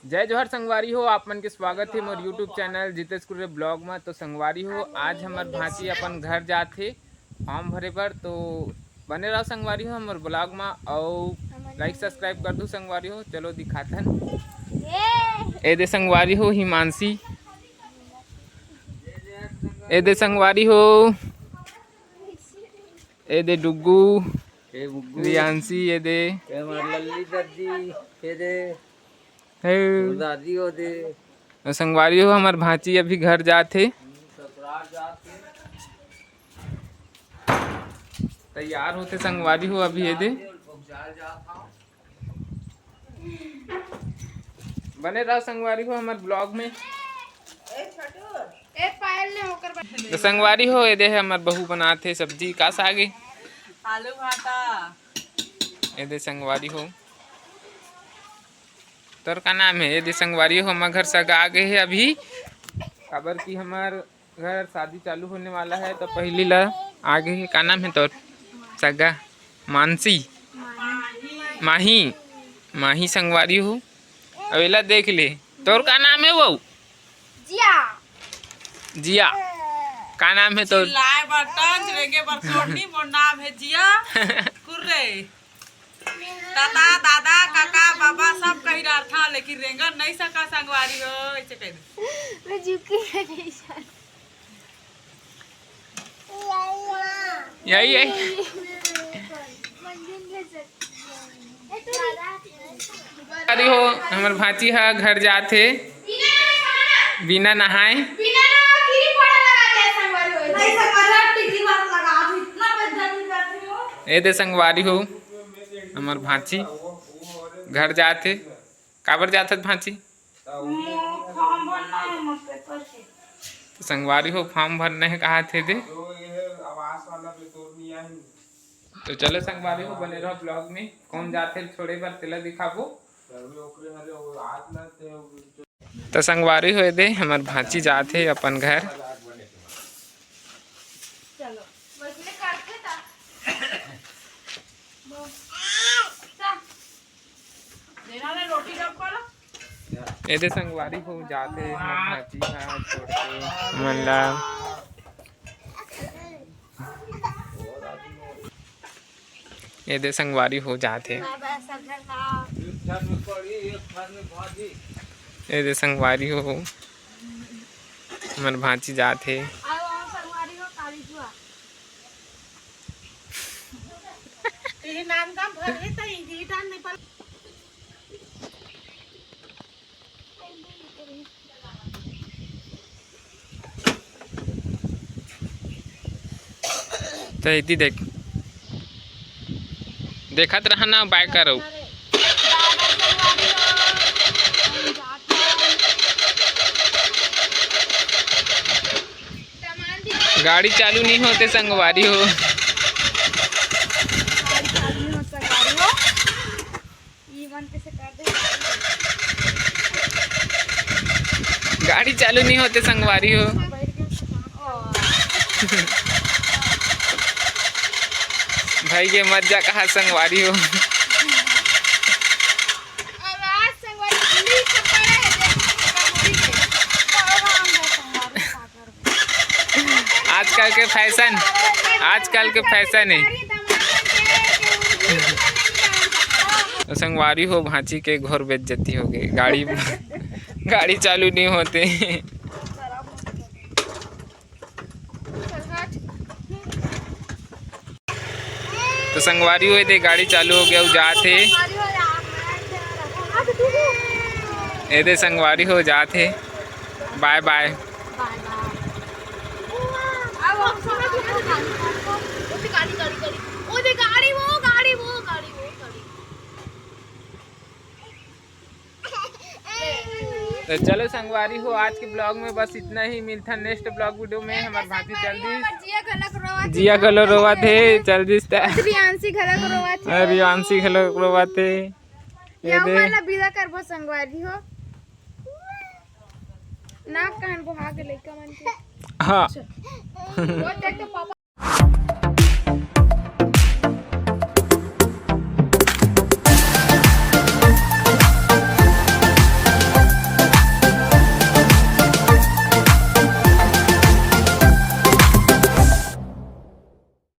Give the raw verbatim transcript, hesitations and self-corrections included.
जय जोहार संगवारी हो, आप मन के स्वागत हे मोर YouTube channel Jitesh Kurre blog में। तो संगवारी हो, आज हमर भांची अपन घर जात हे फॉर्म भरे बर। तो बने रहो संगवारी हो हमर ब्लॉग में, अउ लाइक सब्सक्राइब कर दू संगवारी हो। चलो दिखाथन। ए दे संगवारी हो हिमांशी, ए दे संगवारी हो, ए दे डुग्गू, ए डुग्गू। रियांशी, ए दे। ए हमार लल्ली दद्दी, ए दे। हे। दादी, ओ दे। तो संगवारी हो, हमर भांची अभी घर जात हे। ससुराल जात हे। तैयार होथे संगवारी हो, अभी ए दे। बने रहो संगवारी हो हमर ब्लॉग में। ए पायल ने ओकर बा- तो संगवारी हो, ए दे हमर बहू बनात हे सब्जी, का साग हे? आलू भाटा। ए दे संगवारी हो, तोर का नाम हे? ए दे संगवारी हो, हमर घर सगा आ गे हे अभी, काबर कि हमर घर शादी चालू होने वाला है, तो पहली ला आ गे हे। का नाम हे तोर सगा? मानसी? माही। माही संगवारी हो। अब एला देख ले, तोर का नाम हे वो? जिया। जिया। का नाम हे तोर? चिल्लाए बर तंज, रेंगे बर सोहनी, मोर नाम हे जिया। कुर्रे। दादा, दादा, काका, बाबा सब कही रहता, लेकिन रेंगन नहीं सका संगवारी हो, ऐसे कह दे। मैं झुकी नहीं सर। यही, यही। अरे हो, हमर भांची ह घर जात हे बिना नहाए। ए दे संगवारी हो, हमर भांची घर जात हे। काबर जात हस भांची? तो संगवारी हो, फॉर्म भरना हे कहाथे दे। तो चलो संगवारी हो, बने रहो ब्लॉग में। कौन जाथे छोड़े बर, तेला दिखाबो। तो संगवारी हो, ए दे हमर भांची जाथे अपन घर। चलो, वैसने करके ता। देना ले रोटी डब्बा ला। ए दे संगवारी हो जाथे हमर भांची ह छोड़ के मन ला। ए दे संगवारी हो जाथे। ए दे संगवारी हो, हमर भांची जाथे। तो इति देख, देखत रहा ना, बाय करो। गाड़ी चालू नहीं होते संगवारी हो। गाड़ी चालू नहीं होते संगवारी हो। भाई के मत जा कहा संगवारी हो। आजकल के फैशन, आजकल के फैशन है। तो संगवारी हो, भांची के घोर बेइज्जती हो गई। गाड़ी, गाड़ी चालू नहीं होते। तो संगवारी हो, ए दे गाड़ी चालू हो गया, वो जात हे। ए दे संगवारी हो, जात हे। बाय बाय। तो चलो संगवारी हो, आज के ब्लॉग में बस इतना ही। मिलता नेक्स्ट ब्लॉग वीडियो में। हमार भांची चल दिस। जिया घलक रोवत हे। जिया घलो रोवत हे, चल दिस त। रियांशी घलक रोवत हे। अरे, रियांशी घलो रोवत हे। ये या दे। वाला विदा करबो संगवारी हो। ना कहन बोहा के लइका मन के। हाँ। वो देख तो पापा